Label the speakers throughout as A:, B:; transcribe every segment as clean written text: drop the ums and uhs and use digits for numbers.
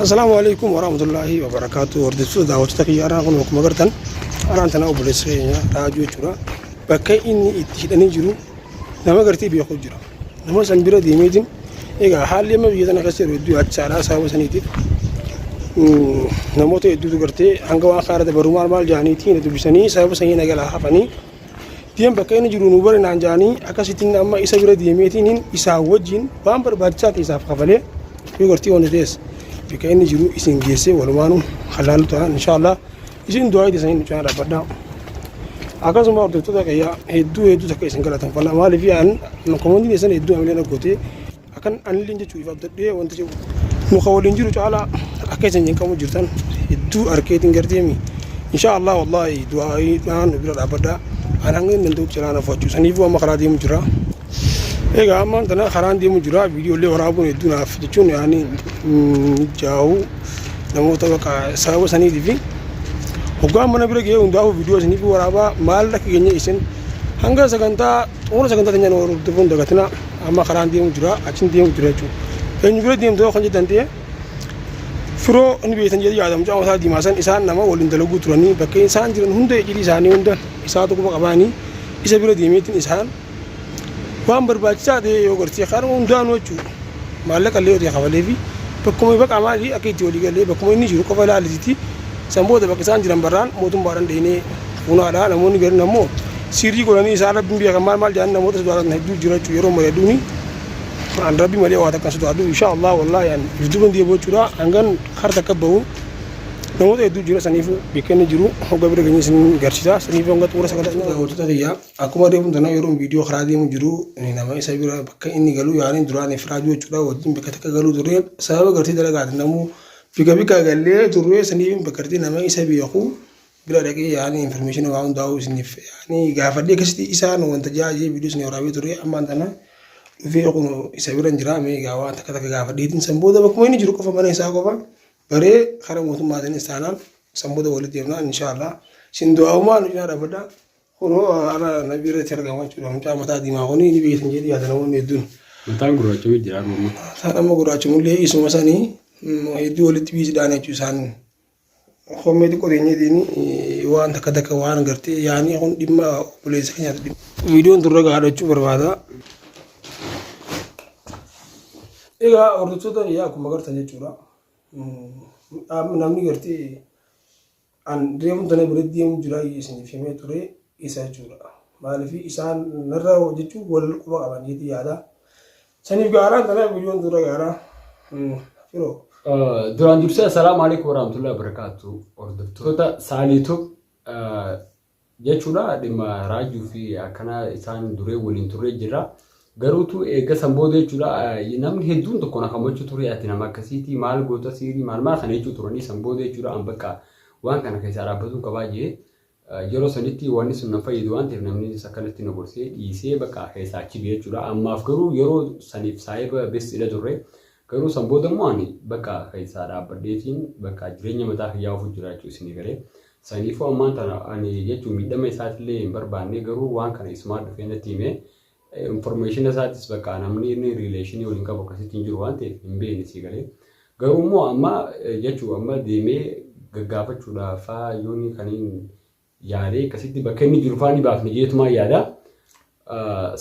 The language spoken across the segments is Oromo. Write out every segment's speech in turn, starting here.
A: Assalaamu alaikum warahmatullaahi wabarakaatu. Hordoftoota daawwattoota kiyya har'aan kun akkuma agartan har'aan tana obboleessa keenya Raajuu jechuudha. Bakka inni itti hidhanii jiru nama gartee beeku jira. Nama san bira deemeetiin egaa haalli amma biyya tana keessa jiru hedduu yaachisaadha sababa saniitiif namoota hedduutu gartee hanga waan kaara dabaru maal maal jaaniitiin dubbisanii sababa sanii nagalaa hafanii deem bakka inni jiru nu bari naan jaanii akkasittiin amma isa bira deemeetiin isaa wajjin waan barbaachisaa ta'e isaaf kafalee yoo gartee wanti ta'es bakka inni jiru isin geessee walumaanuu halaalu ta'a inshaallah isin du'aa itti isaanii nu dhaabbadhaa. Akkasuma hordoftoota kiyya hedduu hedduu takka isin galateeffadha maaliif an komantiin keessan hedduu amilee na gootee akkan anillee jechuu if abdadhee wanti jiru nu ka waliin jiru caalaa akka isin cinqamu jirtan hedduu arkeetiin garteemi insha Allah wallahi du'aa'iidhaan nu bira dhaabbadha an hanga hin danda'u cinaa na fo'achuu saniifuu amma karaa deemu jira. Egaa amma tana karaan deemu jira viidiyoolee waraabuun hedduu naaf jechuun yaani mijaa'u namoota bakka sababa saniitii fi hoggaan mana bira ga'ee hundaafuu viidiyoo isiniif waraabaa maal akka geenye isin hanga sagantaa xumura sagantaa teenyaan hordofuun dagatina amma karaan deemu jira achiin deemu jira jechuudha. Eenyu bira deemtu kan jettan ta'e firoo ni beektan jedhee yaada mucaa mataa diimaa san isaan nama waliin dalaguu turanii bakka isaan jiran hunda iccitii isaanii hunda isaatu quba qabaanii isa bira deemeetiin isaan waan barbaachisaa ta'e yoo gartee kan hundaanuu jechuudha. Maallaqa illee yoo ta'e kafalee fi bakkuma baqa maali akka itti walii galee bakkuma inni jiru qofa ilaalititti san booda bakka isaan jiran barraan mootummaadhaan dheenee funaadha. Namoonni gariin ammoo sirrii godhanii isaan rabbiin beekan maal maal jedhan namoota sodaatan hedduu jira jechuudha yeroo mari'adhuuni. An rabbi malee waa takka sodaadhu insha Allah wallaahi an if duuban deebi'u jechuudha hangan kar takka bahu namoota hedduu jira saniif bakka inni jiru hogga bira geenye isin garsiisa saniif hanga xumura sagantaa daawwattoota kiyyaa Akkuma reefuun tana yeroon viidiyoo karaa deemu jiru nama isa bira bakka inni galu yaani duraan ifraajuu jechuudha wajjin bakka takka galuu turre sababa gartee dalagaati namuu bika bika gallee turre saniif bakka gartee nama isa beeku bira dhaqee yaani information waa hundaa'uu isiniif yaani gaafadhee akkasitti isaan wanta jaajee viidiyoo isin waraabee turre ammaan tana dhufee kun isa bira hin jira mee egaa waan takka takka gaafadheetiin san booda bakkuma inni jiru qofa mana isaa qofa baree karaa mootummaatiinis taanaan san booda walitti deemnaa inshaallah isin du'aa'umaa nu cinaa dhaabbadhaa. Kunoo har'a nabii irratti argama jechuudha. Mucaa mataa diimaa kuni ni beektan jedhee yaada namoonni hedduun.
B: Mataan gurraachamee jira amma.
A: Mataan amma gurraachamullee isuma sanii hedduu walitti biisidhaan jechuudha isaan. Hommee xiqqoo teenyeetiin waan takka takka waan gartee yaanii kun dhimma obboleessa keenyaati dhimma. Viidiyoon turre gahaadha jechuu barbaada. Egaa hordoftoota yaa akkuma agartan jechuudha. Namni gartee An reefun tana bira deemu jira isiniif himee ture isa jechuudha. Maaliif isaan narra hojjechuu wal quba qaban jeetii yaada. Saniif gaaraan tana viidiyoon dura gaaraa. Firoo.
B: Duraan dursee assalaamu alaikum warahmatullahi wabarakatuh. Hordoftoota Saaliitub jechuudha dhimma raajuu fi akkana isaan duree waliin turree jirra. Garuutu eega san booda jechuudha namni hedduun tokko na kamachuu ture ati nama akkasiitii maal goota siirii maal maal kana jechuu turanii san booda jechuudha an bakka waan kana keessaa dhaabbatuu qabaa jee yeroo sanitti wanni sun na fayyadu waan ta'eef namni akkanatti na gorsee dhiisee bakka keessaa achi ba'e jechuudha. Ammaaf garuu yeroo saniif saahiba bestiidha turre. Garuu san booda immoo ani bakka keessaa dhaabbadheetiin bakka jireenya mataa kiyyaa ofu jira jechuudha isinii galee. Saniifuu ammaan tana ani jechuun miidhama isaatillee hin barbaanne garuu waan kana isumaa dhufee natti himee Information isaatis bakka namni inni relation waliin qabu akkasitti hin jiru waan ta'eef hin beekne sii galee. Garuu immoo amma jechuu amma deemee gaggaafachuudhaaf faa yooni kaniin yaadee akkasitti bakka inni jiru faa ni baafne jeetumaa yaada.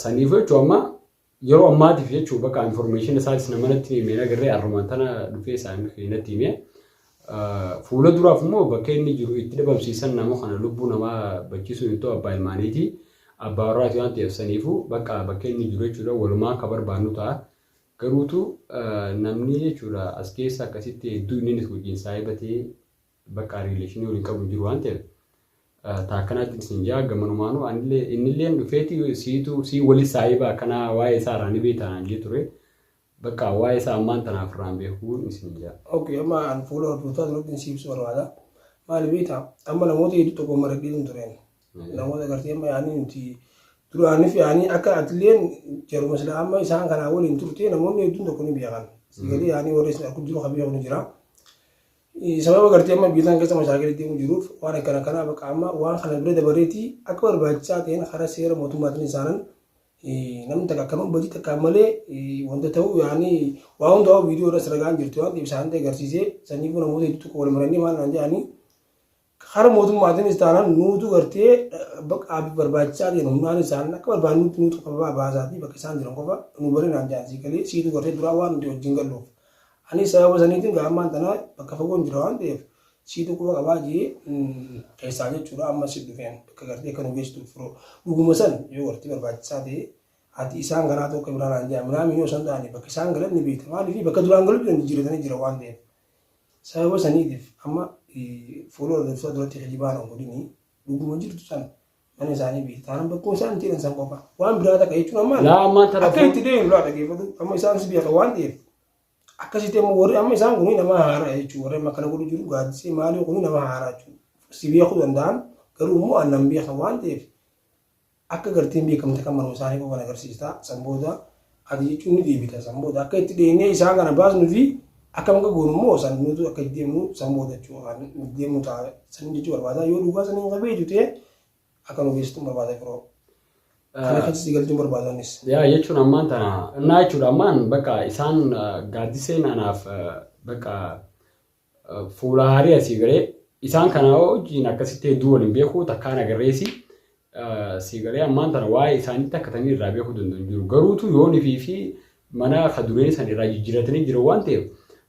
B: Saniif jechuu amma yeroo ammaatiif jechuu bakka information isaatis nama natti himee nagarree arrumaan tana dhufee isaan natti himee. Fuula duraaf immoo bakka inni jiru itti dhabamsiisan nama kana lubbuu namaa bachiisuun hin ta'u abbaa ilmaaniiti. Abbaa warraati waan ta'eef saniifuu bakka bakka inni jiru jechuudha walumaa akka barbaannu ta'a. Garuutu namni jechuudha as keessa akkasitti hedduu inninis wajjin saahiba ta'ee bakka riileeshinii waliin qabu hin jiru waan ta'eef ta akkanaatti isin jaa gamanumaanuu anillee innilleen dhufeeti siitu sii wali saahiba akkanaa waa'ee isaa irraa ni beektaa naan jee ture. Bakka waa'ee isaa ammaan tanaaf irraa hin beekuun isin jaa.
A: Ok amma an fuula hordoftoota duratti si ibsu barbaada. Maali beektaa amma namoota hedduu tokko maradheetu tureen. Namoota gartee amma yaanii nuti duraanif yaanii akka atilleen jaruma sila amma isaan kanaa waliin turte namoonni hedduun tokko ni beekan. Sigalee yaanii warri isin argu jiru kan beeku ni jira. Sababa gartee amma biyya tana keessa mashaakilli deemu jiruuf waan akkana kanaa bakka amma waan kana bira dabareetii akka barbaachisaa ta'een karaa seera mootummaatiin isaanan Namni takka akkanuma badii takkaan malee wanta ta'u yaani waa hundaa viidiyoo irras ragaan jirtu waan ta'eef isaan agarsiisee saniifuu namoota hedduu tokko wal maranii maal naan jedhanii kara mootummaatiinis taanaan nuutu gartee bakka barbaachisaa ta'een humnaan isaan akka barbaadnutti nuutu qabaa baasaatii bakka isaan jiran qofa nu bari naan jedhan sii galee siitu gartee duraa waan nuti wajjin galluuf. Anis sababa saniitiin gaammaan tana bakka fagoon jira waan ta'eef siitu quba qabaa jee keessaa jechuudha amma si dhufeen bakka gartee akka nu geessituuf firoo dhuguma san yoo gartee barbaachisaa ta'e ati isaan kanaa tokko biraa naan jedhan minaamin yoo san ta'ani bakka isaan galan ni beekta maaliif bakka duraan galu jiran jijjiiratanii jira waan ta'eef sababa saniitiif amma fuula hordoftoota duratti kijibaan hin godhini dhuguma jirtu san mana isaanii beekta taanaan bakkuma isaan itti jedhan san qofa waan biraa takka jechuun ammaan
B: Laa ammaan tana
A: akka itti deemu laa dhageeffatu amma isaan si beeka waan ta'eef akkasitti amma warri amma isaan kun nama haaraa jechuudha. Warri amma kana godhu jiru gaaddisee maalii kun nama haaraa jechuudha. Si beekuu danda'an garuu immoo aannan beekan waan ta'eef akka garteen beekamte kan manuma isaanii qofan agarsiista. San booda ati jechuun ni deebita. San booda akka itti dheenyee isaan kana baasnu fi akka akka goonu immoo san nutu akka itti deemnu san booda jechuudha. Kan deemnu ta'a san jechuu barbaada. Yoo dhugaa saniin qabee ta'e akka nu geessitu barbaada firoo. Kana keessa si galchuun barbaada anis.
B: Yaa jechuun ammaan tana innaa jechuudha ammaan bakka isaan gaaddiseen anaaf bakka fuula haarii asii galee isaan kana wajjin akkasitti hedduu waliin beeku takkaan agarreesi sii galee ammaan tana waa'ee isaaniitti akka tanii irraa beekuu danda'u hin jiru. Garuutu yoon ifii fi mana ka dureen san irraa jijjiiratanii jiran waan ta'eef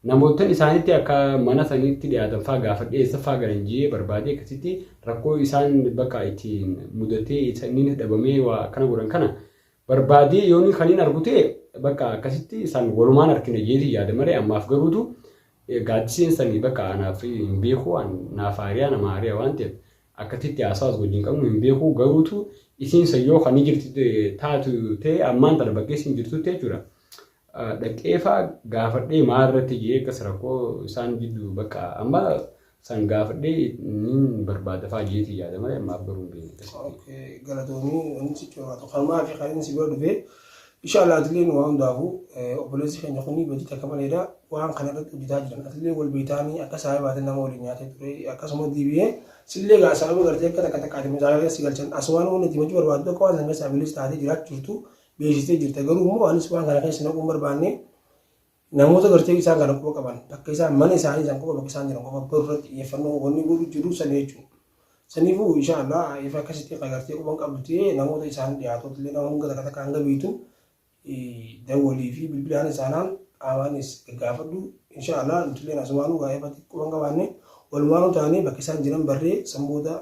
B: namoottan isaanitti akka mana sanitti dhiyaatan faa gaafadhee eessa faa galan jee barbaadee akkasitti rakkoo isaan bakka ittiin mudatee inni dhabamee waa akkana godhan kana barbaadee yoon kaniin argu ta'e bakka akkasitti isaan walumaan argina jeetii yaada malee ammaaf garuutu gaaddiseen sanii bakka anaaf hin beeku naaf haariyaa nama haariyaa waan ta'eef akkasitti haasawas wajjin qabnu hin beeku garuutu isiin san yoo kan jirti taatu ta'e ammaan tana bakkee isin jirtutti jechuudha. Dhaqee faa gaafadhee maal irratti jee akkas rakkoo isaan jidduu bakka amma san gaafadhee niin barbaada faa jeetii yaada malee ammaaf garuu hin beekne.
A: Okay, galatoomii wanti sitti barbaadu kanumaa fi kan inni si bira dhufee inshallah atilleen waa hundaafuu obboleessi keenya kuni badii takka maleedha waan kana irratti hojjetaa jiran atillee wal beektaanii akka saahibaatiin nama waliin nyaatee ture akkasuma deebi'ee sillee gaa sababa gartee akka takka takkaati mucaa keessa si galchan asumaan wanni itti himachuu barbaaddu akka waan san keessaa bilis taatee jiraachuu jirtu beeksistee jirta garuu immoo anis waan kana keessa naquun barbaanne namoota gartee isaan kana quba qaban bakka isaan mana isaanii isaan quba bakka isaan jiran qofa baruu irratti xiyyeeffannoo wanni godhu jiru san jechuudha. Saniifuu inshallah ifa akkasitti gartee quban qabdu ta'ee namoota isaan dhiyaatootti illee nama hanga takka takka hanga beektu dawwalii fi bilbilaan isaanaan qaamaanis gaggaafadhu inshallah nuti illee asumaanuu gaa'efatti quban qabaanne walumaanuu taanee bakka isaan jiran barree san booda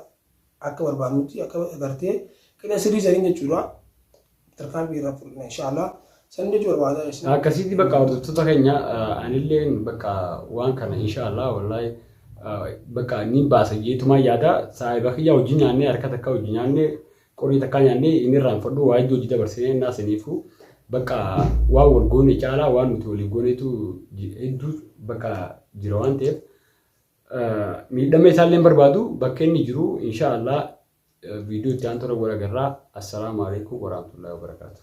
A: akka barbaadnutti akka gartee qixa sirrii saniin jechuudha tarkaanfii irra fudhanna inshallah san jechuu barbaada isin.
B: Akkasitti bakka hordoftoota keenya anillee bakka waan kana inshallah wallahi bakka ni baasa jeetumaa yaada saahiba kiyya hojii nyaannee harka takka hojii nyaannee qorii takka nyaannee inni irraanfadhu waa hedduu hojii dabarsinee innaa saniifuu bakka waan wal goone caalaa waan nuti waliif goonetu hedduu bakka jira waan ta'eef miidhama isaallee hin barbaadu bakka inni jiru inshallah viidiyoo itti aantu irra wal agarraa assalaamu alaikum warahmatullahi wabarakaatuh.